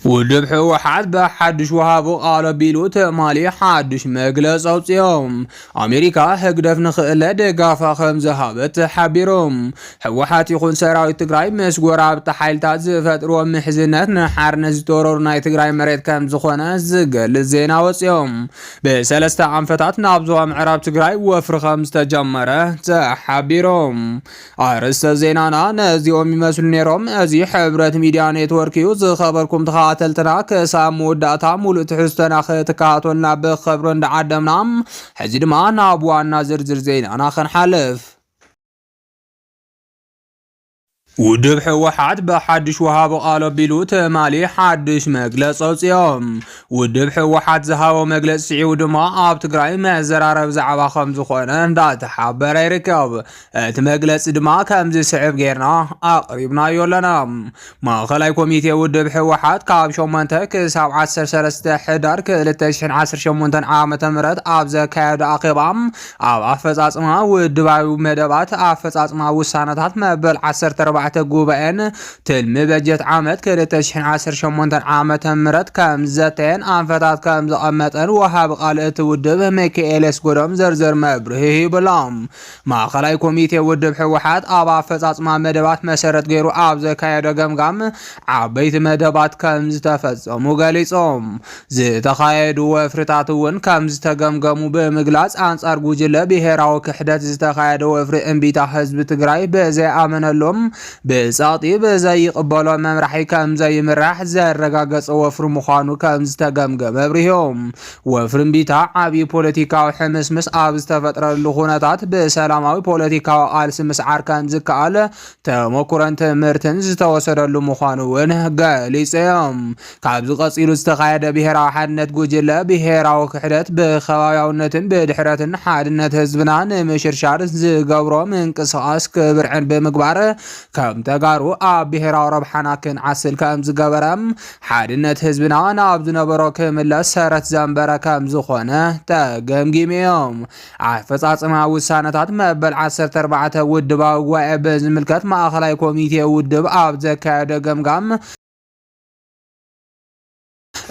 ውድብ ህወሓት ብሓድሽ ወሃቡ ቃል ኣቢሉ ትማሊ ሓድሽ መግለፂ ኣውፅኦም። ኣሜሪካ ህግደፍ ንኽእለ ደጋፋ ከም ዝሃበት ተሓቢሩ። ህወሓት ይኹን ሰራዊት ትግራይ ምስ ጎረባብቲ ሓይልታት ዝፈጥርዎ ምሕዝነት ንሓርነት ዝተወረሩ ናይ ትግራይ መሬት ከም ዝኾነ ዝገልጽ ዜና ወፂኦም። ብሰለስተ ኣንፈታት ናብ ዞባ ምዕራብ ትግራይ ወፍሪ ከም ዝተጀመረ ተሓቢሮም። ኣርእስተ ዜናና ነዚኦም ይመስሉ ነይሮም። እዚ ሕብረት ሚድያ ኔትወርክ እዩ። ዝኸበርኩም ተኸታተልትና፣ ክሳብ መወዳእታ ሙሉእ ትሕዝቶና ክትከታተሉና ብኽብሪ እንዳዓደምና፣ ሕዚ ድማ ናብ ዋና ዝርዝር ዜናና ክንሓልፍ። ውድብ ህወሓት ብሓድሽ ወሃቦ ቃል ኣቢሉ ትማሊ ሓድሽ መግለፂ ኣውፅኦም። ውድብ ህወሓት ዝሃቦ መግለፂ ስዒቡ ድማ ኣብ ትግራይ መዘራረብ ዛዕባ ከም ዝኾነ እንዳተሓበረ ይርከብ። እቲ መግለፂ ድማ ከምዚ ስዕብ ጌርና ኣቕሪብናዮ ኣለና። ማእኸላይ ኮሚቴ ውድብ ህወሓት ካብ ሸሞንተ ክሳብ ዓሰርተ ሰለስተ ሕዳር ክልተ ሽሕን ዓሰርተ ሸሞንተን ዓመተ ምህረት ኣብ ዘካየዶ ኣኼባ፣ ኣብ ኣፈጻጽማ ውድባዊ መደባት፣ ኣፈጻጽማ ውሳነታት መበል ዓሰርተ ኣርባዕተ ጉባኤን ትልሚ በጀት ዓመት ክልተ ሽሕን ዓሰርተ ሸሞንተን ዓመተ ምህረት ከም ዘተየን ኣንፈታት ከም ዘቐመጠን ወሃቢ ቃል እቲ ውድብ ሚካኤል ኣስገዶም ዝርዝር መብርሂ ሂብሎም። ማእኸላይ ኮሚቴ ውድብ ህወሓት ኣብ ኣፈጻጽማ መደባት መሰረት ገይሩ ኣብ ዘካየዶ ገምጋም፣ ዓበይቲ መደባት ከም ዝተፈጸሙ ገሊጾም። ዝተኻየዱ ወፍርታት እውን ከም ዝተገምገሙ ብምግላጽ፣ ኣንጻር ጉጅለ ብሄራዊ ክሕደት ዝተኻየደ ወፍሪ እምቢታ ህዝቢ ትግራይ ብዘይኣመነሎም፣ ብጸቕጢ ብዘይቕበሎ መምራሒ ከም ዘይምራሕ ዘረጋገጸ ወፍሪ ምዃኑ ከም ዝተገምገመ ኣብሪሆም። ወፍሪ እምቢታ ዓብዪ ፖለቲካዊ ሕምስምስ ኣብ ዝተፈጥረሉ ኩነታት ብሰላማዊ ፖለቲካዊ ቃልሲ ምስዓር ከም ዝከኣል ተመኩሮን ትምህርትን ዝተወሰደሉ ምዃኑ እውን ገሊጾም። ካብዚ ቀጺሉ ዝተኻየደ ብሄራዊ ሓድነት ጉጅለ ብሄራዊ ክሕደት ብኸባቢያውነትን ብድሕረትን ሓድነት ህዝብና ንምሽርሻር ዝገብሮ ምንቅስቓስ ክብርዕን ብምግባር፣ ከም ተጋሩ ኣብ ብሄራዊ ረብሓና ክንዓስል ከም ዝገበረ፣ ሓድነት ህዝብና ናብ ዝነበሮ ክምለስ ሰረት ዘንበረ ከም ዝኾነ ተገምጊሙ እዮም። ኣፈጻጽማ ውሳነታት መበል ዓሰርተ ኣርባዕተ ውድባዊ ጉባኤ ብዝምልከት ማእኸላይ ኮሚቴ ውድብ ኣብ ዘካየዶ ገምጋም፣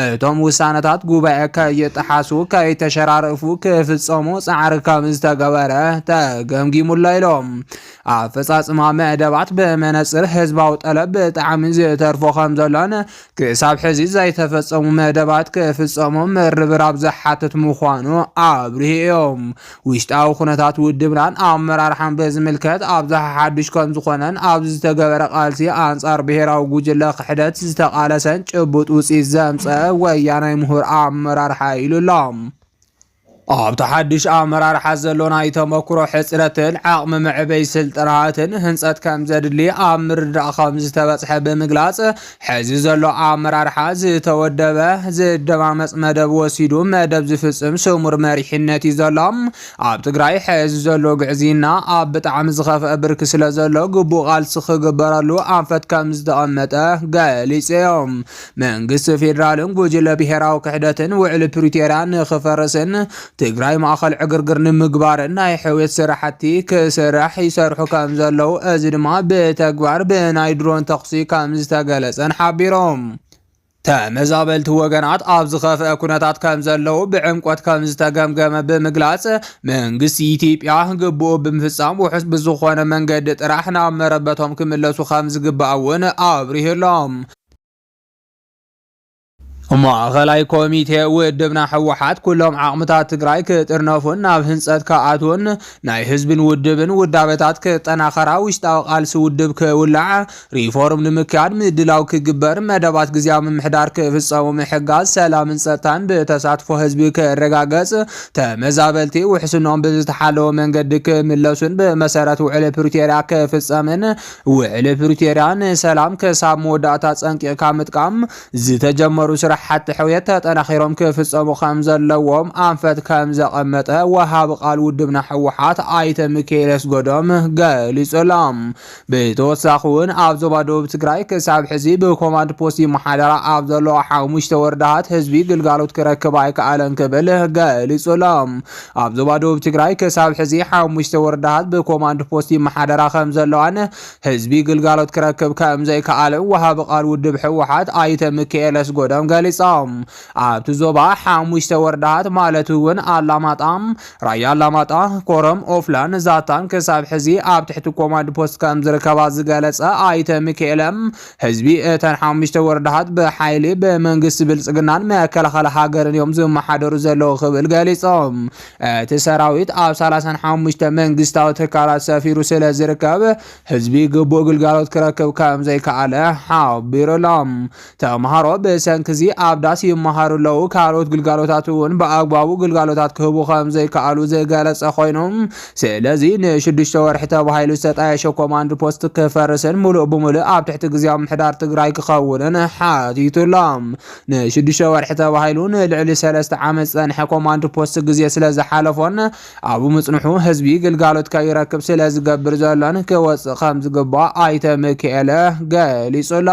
እቶም ውሳነታት ጉባኤ ከይጠሓሱ፣ ከይተሸራረፉ ክፍጸሙ ጻዕሪ ከም ዝተገበረ ተገምጊሙሎ ኢሎም። ኣፈጻጽማ መደባት ብመነጽር ህዝባዊ ጠለብ ብጣዕሚ ዝተርፎ ከም ዘሎን፣ ክሳብ ሕዚ ዘይተፈጸሙ መደባት ክፍጸሙ ምርብራብ ዝሓትት ምዃኑ ኣብሪሆም። ውሽጣዊ ኩነታት ውድብናን ኣመራርሓን ብዝምልከት ኣብዝሓ ሓድሽ ከም ዝኾነን፣ ኣብዚ ዝተገበረ ቃልሲ ኣንጻር ብሄራዊ ጉጅለ ክሕደት ዝተቓለሰን ጭቡጥ ውጽኢት ዘምጸ ወያናይ ምሁር ኣመራርሓ ኢሉ ኣሎ። ኣብቲ ሓድሽ ኣመራርሓ ዘሎ ናይ ተመክሮ ሕጽረትን ዓቕሚ መዕበይ ስልጠናትን ህንጸት ከም ዘድሊ ኣብ ምርዳእ ከም ዝተበጽሐ ብምግላጽ፣ ሕዚ ዘሎ ኣመራርሓ ዝተወደበ፣ ዝደማመጽ መደብ ወሲዱ መደብ ዝፍጽም ስሙር መሪሕነት እዩ ዘሎ። ኣብ ትግራይ ሕዚ ዘሎ ግዕዝይና ኣብ ብጣዕሚ ዝኸፍአ ብርኪ ስለ ዘሎ፣ ግቡእ ቃልሲ ክግበረሉ ኣንፈት ከም ዝተቐመጠ ገሊጾም። መንግስቲ ፌዴራልን ጉጅለ ብሄራዊ ክሕደትን ውዕሊ ፕሪቶርያ ንኽፈርስን ትግራይ ማእኸል ዕግርግር ንምግባርን ናይ ሕውየት ስራሕቲ ክስራሕ ይሰርሑ ከም ዘለዉ፣ እዚ ድማ ብተግባር ብናይ ድሮን ተኹሲ ከም ዝተገለጸን ሓቢሮም። ተመዛበልቲ ወገናት ኣብ ዝኸፍአ ኩነታት ከም ዘለዉ ብዕምቆት ከም ዝተገምገመ ብምግላጽ፣ መንግስቲ ኢትዮጵያ ግቡኡ ብምፍጻም ውሑስ ብዝኾነ መንገዲ ጥራሕ ናብ መረበቶም ክምለሱ ከም ዝግባእ እውን ኣብሪሁሎም። ማእኸላይ ኮሚቴ ውድብና ህወሓት ኩሎም ዓቕምታት ትግራይ ክጥርነፉን ናብ ህንፀት ክኣትዉን ናይ ህዝብን ውድብን ውዳበታት ክጠናኸራ ውሽጣዊ ቃልሲ ውድብ ክውላዕ ሪፎርም ንምክያድ ምድላው ክግበር፣ መደባት ግዝያዊ ምምሕዳር ክፍጸሙ፣ ምሕጋዝ ሰላምን ጸጥታን ብተሳትፎ ህዝቢ ክረጋገጽ፣ ተመዛበልቲ ውሕስኖም ብዝተሓለወ መንገዲ ክምለሱን ብመሰረት ውዕሊ ፕሪቶርያ ክፍጸምን፣ ውዕሊ ፕሪቶርያ ንሰላም ክሳብ መወዳእታ ጸንቂቕካ ምጥቃም ዝተጀመሩ ስራሕ ሓቲ ሕውየት ተጠናኺሮም ክፍጸሙ ከም ዘለዎም ኣንፈት ከም ዘቐመጠ ወሃቢ ቃል ውድብና ህወሓት ኣይተ ሚካኤል ኣስገዶም ገሊጹ ኣሎ። ብተወሳኺ እውን ኣብ ዞባ ደቡብ ትግራይ ክሳብ ሕዚ ብኮማንድ ፖስት ይመሓደራ ኣብ ዘለዋ ሓሙሽተ ወረዳታት ህዝቢ ግልጋሎት ክረክብ ኣይከኣለን ክብል ገሊጹ ኣሎ። ኣብ ዞባ ደቡብ ትግራይ ክሳብ ሕዚ ሓሙሽተ ወረዳታት ብኮማንድ ፖስት ይመሓደራ ከም ዘለዋን ህዝቢ ግልጋሎት ክረክብ ከም ዘይከኣለ ወሃቢ ቃል ውድብ ህወሓት ኣይተ ሚካኤል ኣስገዶም ገሊጾም። ኣብቲ ዞባ ሓሙሽተ ወረዳታት ማለት እውን ኣላማጣ፣ ራያ ኣላማጣ፣ ኮረም፣ ኦፍላን ዛታን ክሳብ ሕዚ ኣብ ትሕቲ ኮማንድ ፖስት ከም ዝርከባ ዝገለጸ ኣይተ ሚካኤለ፣ ህዝቢ እተን ሓሙሽተ ወረዳታት ብሓይሊ ብመንግስቲ ብልጽግናን መከላኸሊ ሃገርን እዮም ዝመሓደሩ ዘለዉ ክብል ገሊጾም። እቲ ሰራዊት ኣብ ሰላሳን ሓሙሽተ መንግስታዊ ትካላት ሰፊሩ ስለ ዝርከብ ህዝቢ ግቡእ ግልጋሎት ክረክብ ከም ዘይከኣለ ሓቢሩ ኣሎ። ተምሃሮ ብሰንኪ እዚ ኣብ ዳስ ይመሃሩ ኣለዉ። ካልኦት ግልጋሎታት እውን ብኣግባቡ ግልጋሎታት ክህቡ ከም ዘይከኣሉ ዝገለጸ ኮይኑ፣ ስለዚ ንሽዱሽተ ወርሒ ተባሂሉ ዝተጣየሸ ኮማንድ ፖስት ክፈርስን ሙሉእ ብሙሉእ ኣብ ትሕቲ ግዝያዊ ምሕዳር ትግራይ ክኸውንን ሓቲቱ ኣሎ። ንሽዱሽተ ወርሒ ተባሂሉ ንልዕሊ ሰለስተ ዓመት ዝጸንሐ ኮማንድ ፖስት ግዜ ስለ ዝሓለፎን ኣብኡ ምጽንሑ ህዝቢ ግልጋሎት ከይረክብ ስለ ዝገብር ዘሎን ክወጽእ ከም ዝግባእ ኣይተ ሚካኤለ ገሊጹ ኣሎ።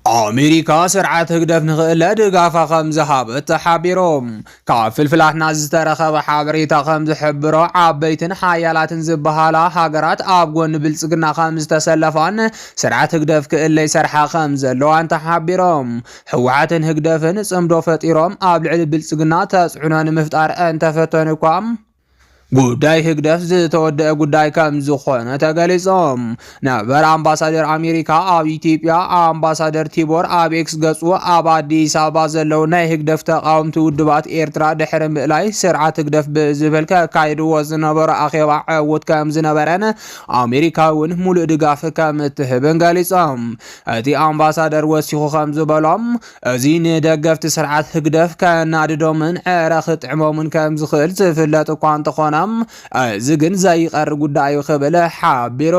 ኣሜሪካ ስርዓት ህግደፍ ንኽእለ ድጋፋ ከም ዝሃበት ተሓቢሩ። ካብ ፍልፍላትና ዝተረኸበ ሓበሬታ ከም ዝሕብሮ፣ ዓበይትን ሓያላትን ዝበሃላ ሃገራት ኣብ ጎኒ ብልጽግና ከም ዝተሰለፋን ስርዓት ህግደፍ ክእለ ይሰርሓ ከም ዘለዋን ተሓቢሮም። ህወሓትን ህግደፍን ጽምዶ ፈጢሮም ኣብ ልዕሊ ብልጽግና ተጽዕኖ ንምፍጣር እንተፈተኑ እኳ፣ ጉዳይ ህግደፍ ዝተወደአ ጉዳይ ከም ዝኾነ ተገሊጾም። ነበር ኣምባሳደር ኣሜሪካ ኣብ ኢትዮጵያ ኣምባሳደር ቲቦር ኣብ ኤክስ ገጹ፣ ኣብ ኣዲስ ኣበባ ዘለዉ ናይ ህግደፍ ተቃወምቲ ውድባት ኤርትራ ድሕሪ ምእላይ ስርዓት ህግደፍ ብዝብል ከካይድዎ ዝነበሩ ኣኼባ ዕዉት ከም ዝነበረን ኣሜሪካ እውን ሙሉእ ድጋፍ ከም እትህብን ገሊጾም። እቲ ኣምባሳደር ወሲኹ ከም ዝበሎም፣ እዚ ንደገፍቲ ስርዓት ህግደፍ ከናድዶምን ዕረ ክጥዕሞምን ከም ዝኽእል ዝፍለጥ እኳ እንተኾነ፣ እዚ ግን ዘይቐር ጉዳይ እዩ ክብል ሓቢሩ።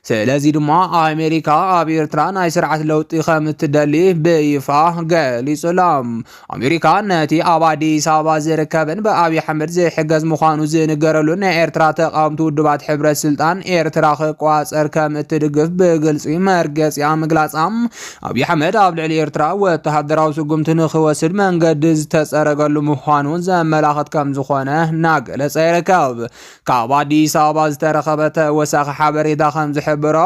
ስለዚ ድማ ኣሜሪካ ኣብ ኤርትራ ናይ ስርዓት ለውጢ ከም እትደሊ ብይፋ ገሊጹ ኣሎ። ኣሜሪካ ነቲ ኣብ ኣዲስ ኣበባ ዝርከብን ብኣብይ ኣሕመድ ዝሕገዝ ምዃኑ ዝንገረሉ ናይ ኤርትራ ተቃወምቲ ውድባት ሕብረት ስልጣን ኤርትራ ክቋጸር ከም እትድግፍ ብግልጺ መርገጺኣ ምግላጻ፣ ኣብይ ኣሕመድ ኣብ ልዕሊ ኤርትራ ወተሃደራዊ ስጉምቲ ንኽወስድ መንገዲ ዝተጸረገሉ ምዃኑ ዘመላኽት ከም ዝኾነ እናገለጸ ይርከብ። ካብ ኣዲስ ኣበባ ዝተረኸበ ተወሳኺ ሓበሬታ ከም ዝሕብሮ፣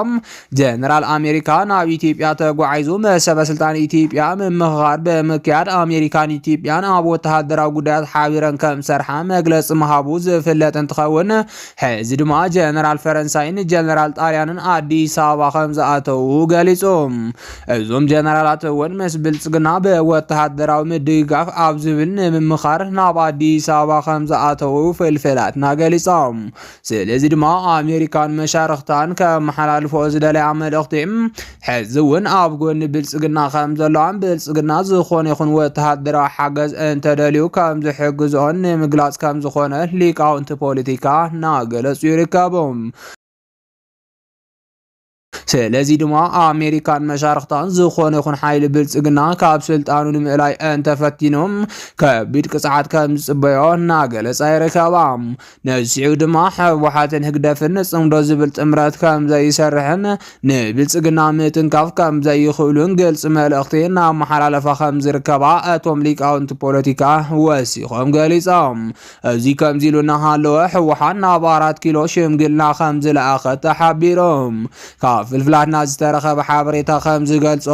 ጀነራል ኣሜሪካ ናብ ኢትዮጵያ ተጓዒዙ ምስ ሰበ ስልጣን ኢትዮጵያ ምምኽኻር ብምክያድ፣ ኣሜሪካን ኢትዮጵያን ኣብ ወተሃደራዊ ጉዳያት ሓቢረን ከም ዝሰርሓ መግለጺ ምሃቡ ዝፍለጥ እንትኸውን፣ ሕዚ ድማ ጀነራል ፈረንሳይን ጀነራል ጣልያንን ኣዲስ ኣበባ ከም ዝኣተዉ ገሊጹ። እዞም ጀነራላት እውን ምስ ብልጽግና ብወተሃደራዊ ምድግጋፍ ኣብ ዝብል ንምምኻር ናብ ኣዲስ ኣበባ ከም ዝኣተዉ ፍልፍላትና ገሊጾም። ስለዚ ድማ ኣሜሪካን መሻርኽታን ከመሓላልፎ ዝደለያ መልእኽቲ፣ ሕዚ እውን ኣብ ጎኒ ብልጽግና ከም ዘለዋን ብልጽግና ዝኾነ ይኹን ወተሃደራዊ ሓገዝ እንተደልዩ ከም ዝሕግዝኦን ንምግላጽ ከም ዝኾነ ሊቃውንቲ ፖለቲካ እናገለጹ ይርከቡ። ስለዚ ድማ ኣሜሪካን መሻርኽታን ዝኾነ ይኹን ሓይሊ ብልጽግና ካብ ስልጣኑ ንምእላይ እንተፈቲኖም ከቢድ ቅጽዓት ከም ዝጽበዮ እናገለጻ ይርከባ። ነዚኡ ድማ ህወሓትን ህግደፍን ጽምዶ ዝብል ጥምረት ከም ዘይሰርሕን ንብልጽግና ምትንካፍ ከም ዘይኽእሉን ግልጺ መልእኽቲ እናመሓላለፋ ከም ዝርከባ እቶም ሊቃውንቲ ፖለቲካ ወሲኾም ገሊጾም። እዚ ከምዚ ኢሉ እናሃለወ ህወሓት ናብ ኣራት ኪሎ ሽምግልና ከም ዝለኣኸ ተሓቢሩ። ካብ ፍልፍላትና ዝተረኸበ ሓበሬታ ከም ዝገልጾ፣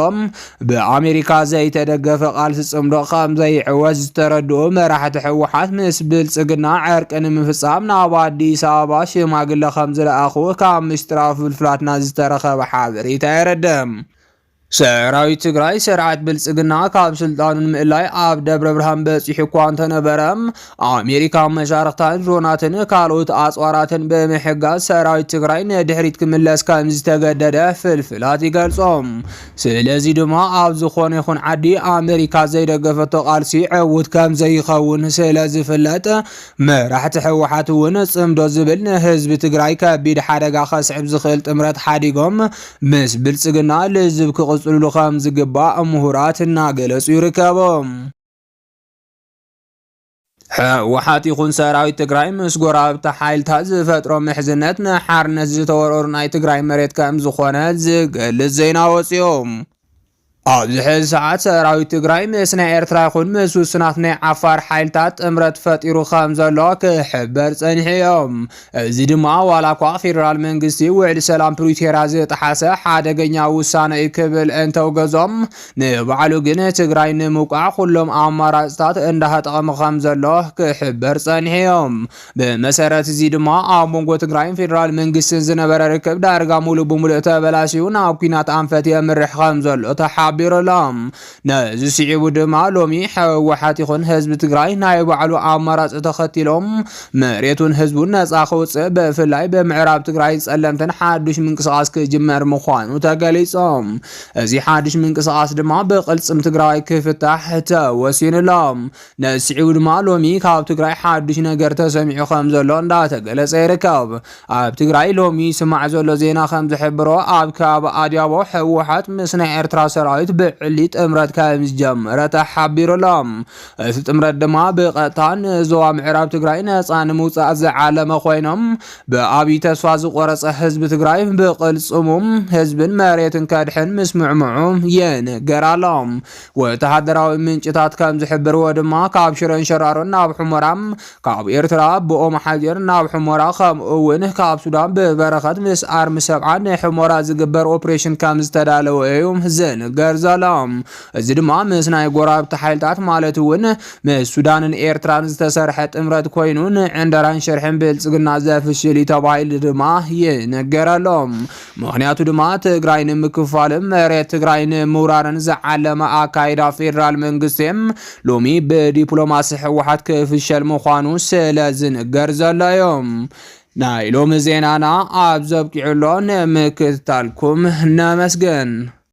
ብኣሜሪካ ዘይተደገፈ ቃልሲ ጽምዶ ከም ዘይዕወት ዝተረድኡ መራሕቲ ህወሓት ምስ ብልጽግና ዕርቂ ንምፍጻም ናብ ኣዲስ ኣበባ ሽማግለ ከም ዝለኣኹ ካብ ምስጢራዊ ፍልፍላትና ዝተረኸበ ሓበሬታ የረድእ። ሰራዊት ትግራይ ስርዓት ብልጽግና ካብ ስልጣኑ ንምእላይ ኣብ ደብረ ብርሃን በጺሑ እኳ እንተነበረ፣ ኣሜሪካ መሻርኽታን ድሮናትን ካልኦት ኣጽዋራትን ብምሕጋዝ ሰራዊት ትግራይ ንድሕሪት ክምለስ ከም ዝተገደደ ፍልፍላት ይገልጾ። ስለዚ ድማ ኣብ ዝኾነ ይኹን ዓዲ ኣሜሪካ ዘይደገፈቶ ቃልሲ ዕዉት ከም ዘይኸውን ስለ ዝፍለጥ፣ መራሕቲ ህወሓት እውን ጽምዶ ዝብል ንህዝቢ ትግራይ ከቢድ ሓደጋ ከስዕብ ዝኽእል ጥምረት ሓዲጎም ምስ ብልጽግና ልዝብ ክቕጽ ክቕጽልሉ ከም ዝግባእ ምሁራት እናገለጹ ይርከቡ። ህወሓት ይኹን ሰራዊት ትግራይ ምስ ጎረባብቲ ሓይልታት ዝፈጥሮ ምሕዝነት ንሓርነት ዝተወረሩ ናይ ትግራይ መሬት ከም ዝኾነ ዝገልጽ ዜና ወፂኡ። ኣብዚ ሕዚ ሰዓት ሰራዊት ትግራይ ምስ ናይ ኤርትራ ይኹን ምስ ውሱናት ናይ ዓፋር ሓይልታት ጥምረት ፈጢሩ ከም ዘሎ ክሕበር ጸኒሑ እዮም። እዚ ድማ ዋላ እኳ ፌደራል መንግስቲ ውዕሊ ሰላም ፕሪቶርያ ዝጠሓሰ ሓደገኛ ውሳነ እዩ ክብል እንተውገዞም፣ ንባዕሉ ግን ትግራይ ንምውቃዕ ኩሎም ኣማራፅታት እንዳተጠቐመ ከም ዘሎ ክሕበር ጸኒሑ እዮም። ብመሰረት እዚ ድማ ኣብ መንጎ ትግራይን ፌደራል መንግስትን ዝነበረ ርክብ ዳርጋ ሙሉእ ብሙሉእ ተበላሽዩ ናብ ኲናት ኣንፈት የምርሕ ከም ዘሎ ተሓቢሩ ኣሎ። ነዚ ስዒቡ ድማ ሎሚ ህወሓት ይኹን ህዝቢ ትግራይ ናይ ባዕሉ ኣማራፂ ተኸቲሎም መሬቱን ህዝቡን ነፃ ከውፅእ ብፍላይ ብምዕራብ ትግራይ ጸለምትን ሓዱሽ ምንቅስቃስ ክጅመር ምዃኑ ተገሊጾም። እዚ ሓዱሽ ምንቅስቃስ ድማ ብቅልጽም ትግራይ ክፍታሕ ተወሲኑሎም። ነዚ ስዒቡ ድማ ሎሚ ካብ ትግራይ ሓዱሽ ነገር ተሰሚዑ ከም ዘሎ እንዳተገለጸ ይርከብ። ኣብ ትግራይ ሎሚ ይስማዕ ዘሎ ዜና ከም ዝሕብሮ ኣብ ከባቢ ኣድያቦ ህወሓት ምስ ናይ ኤርትራ ሰራዊት ብዕሊ ጥምረት ከም ዝጀመረ ተሓቢሩ ኣሎ። እቲ ጥምረት ድማ ብቐጥታ ንዞባ ምዕራብ ትግራይ ነፃ ንምውፃእ ዝዓለመ ኮይኖም ብኣብይ ተስፋ ዝቆረፀ ህዝቢ ትግራይ ብቅልፅሙ ህዝብን መሬትን ከድሕን ምስምዕምዑ ይንገር ኣሎ። ወተሃደራዊ ምንጭታት ከም ዝሕብርዎ ድማ ካብ ሽረን ሸራሮን ናብ ሑመራ ካብ ኤርትራ ብኦም ሓጀር ናብ ሑመራ ከምኡ እውን ካብ ሱዳን ብበረኸት ምስ ኣርሚ ሰብዓ ንሑመራ ዝግበር ኦፕሬሽን ከም ዝተዳለወ እዩ ዝንገር ዘሎ። እዚ ድማ ምስ ናይ ጎረባብቲ ሓይልታት ማለት እውን ምስ ሱዳንን ኤርትራን ዝተሰርሐ ጥምረት ኮይኑ ንዕንደራን ሽርሕን ብልጽግና ዘፍሽል እዩ ተባሂሉ ድማ ይንገር ኣሎ። ምኽንያቱ ድማ ትግራይ ንምክፋልን መሬት ትግራይ ንምውራርን ዝዓለመ ኣካይዳ ፌደራል መንግስቲ ሎሚ ብዲፕሎማሲ ህወሓት ክፍሸል ምዃኑ ስለ ዝንገር ዘሎ እዩ። ናይ ሎሚ ዜናና ኣብ ዘብቂዑ ኣሎ። ንምክትታልኩም ነመስግን።